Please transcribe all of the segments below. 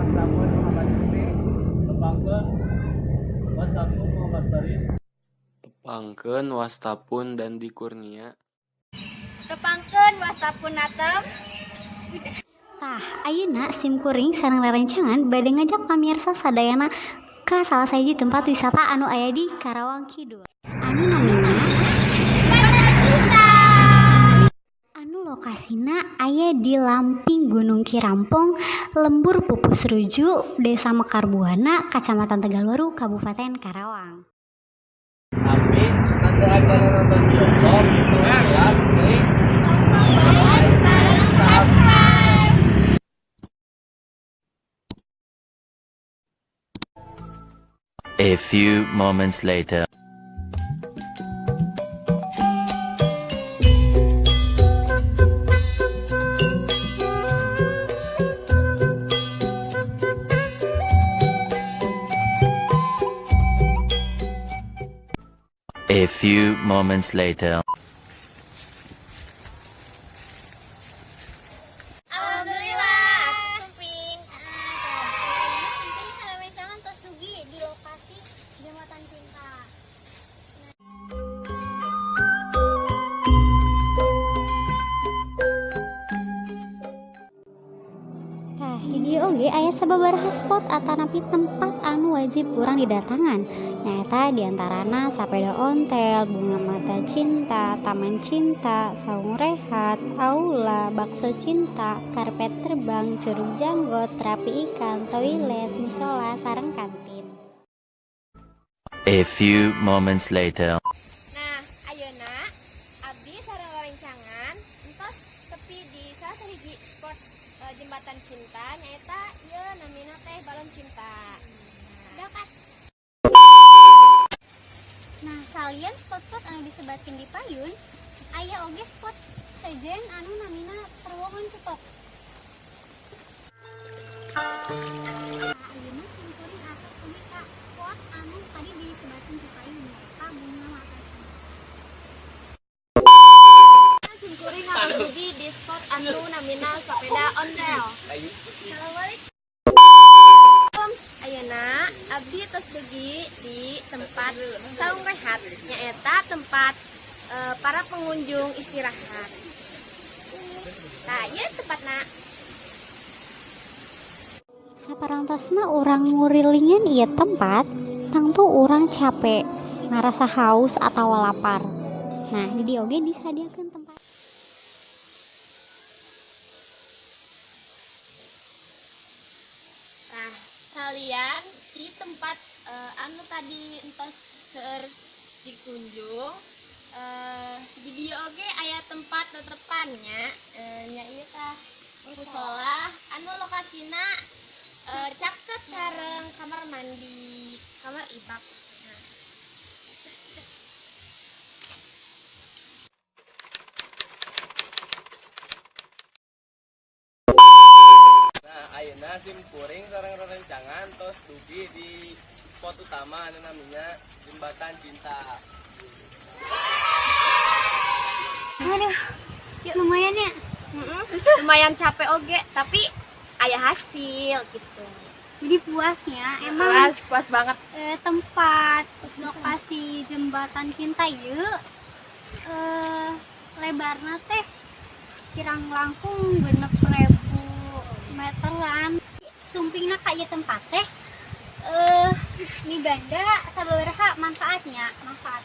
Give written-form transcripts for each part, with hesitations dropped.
Wastapun Muhammad Sufi. Tepangkeun wastapun Muhammad Farid. Tepangkeun wastapun Dandi Kurnia. Tepangkeun wastapun Natem. Tah, ayeuna sim kuring sareng rerencangan bade ngajak pamirsa sadayana ka salah sahiji tempat wisata anu aya di Karawang Kidul. Anu namina anu lokasina aya di Lamping Gunung Kirampong, Lembur Pupus Ruju, Desa Mekarbuana, Kacamatan Tegalwaru, Kabupaten Karawang. Abdi sateuacan nonton bioskop, tong klik Like, subscribe. A few moments later. A few moments later. Alhamdulillah, atuh sumping. Sumping sarerencangan tos dugi di lokasi Jembatan Cinta. Tah, di dieu oge aya sababaraha spot atanapi tempat anu wajib urang didatangan. Nyaeta diantarana sapeda ontel, bunga mata cinta, taman cinta, saung rehat, aula, bakso cinta, karpet terbang, curug janggot, terapi ikan, toilet, musola, sareng kantin. A few moments later. Nah, ayeuna abdi sareng rerencangan entos tepi di salah sahiji spot Jembatan Cinta, nyaeta ieu namina teh Balon Cinta. Nah, Nah, salian spot-spot anu disebatkeun di payun, aya oge spot sejen anu namina Terowongan Cetok. Nah, ayeuna simkuring atos dugi ka spot anu tadi disebatkeun di payun, nyaeta Bunga Mata Cinta. Simkuring atos dugi di spot anu namina sepeda ontel. Assalamualaikum. Ayeuna abdi tos dugi di tempat saung rehat, nyaeta tempat para pengunjung istirahat. Nah, ieu tempatna. Saparantosna urang ngurilingan ieu tempat, tangtu urang capek, ngarasa haus atawa lapar. Nah, di dieu oge disadiakeun tempat. Nah, salian di tempat anu tadi entos seueur dikunjung, di dieu oge aya tempat tetepannya, nya ieu tah musola anu lokasina caket sareng kamar mandi, kamar ibak maksudna. Nah, ayeuna sim kuring sareng rerencangan tos dugi di spot utama anu namina Jembatan Cinta. Aduh, yuk lumayan ya. Lumayan capek oge, tapi aya hasil gitu. Jadi puasnya emang. Puas, puas banget. Tempat lokasi Jembatan Cinta ieu lebarna teh kirang langkung 6.000 meteran. Sumpingna ka ieu tempat teh mibanda sababaraha manfaatnya, manfaat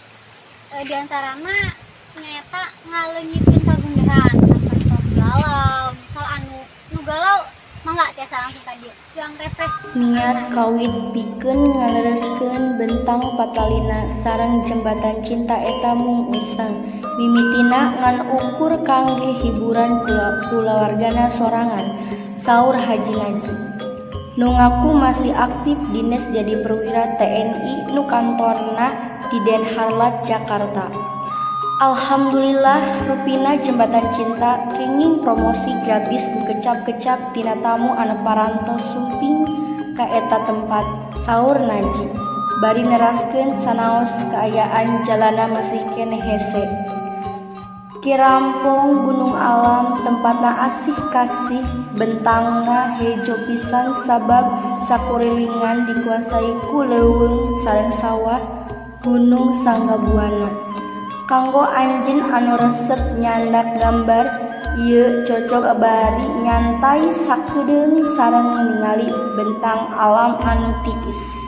diantarana nyaeta ngaleungitkeun kagundahan, sapertos galau, misal anu nu galau mangga tiasa langsung ka dieu cuang refresh. Niat kawit pikeun ngalereskeun bentang patalina sareng Jembatan Cinta eta mung iseng mimitina, ngan ukur kangge hiburan kulawargana sorangan, saur Haji Naji nu ngaku masih aktif dines jadi perwira TNI nu kantorna di Den Harlat, Jakarta. Alhamdulillah, rupina Jembatan Cinta kenging promosi gratis ku kecap-kecap tina tamu anu parantos sumping ka eta tempat, saur Naji bari neraskeun sanaos kaayaan jalanna masih keneh hese. Kirampong Gunung Alam tempatna asih kasih bentangna hejo pisan sabab sakurilingan dikuasai ku leuweung sareng sawah Gunung Sanggabuana. Kanggo anjeun anu resep nyandak gambar ieu cocok bari nyantai sakedeung sareng ningali bentang alam anu tiis.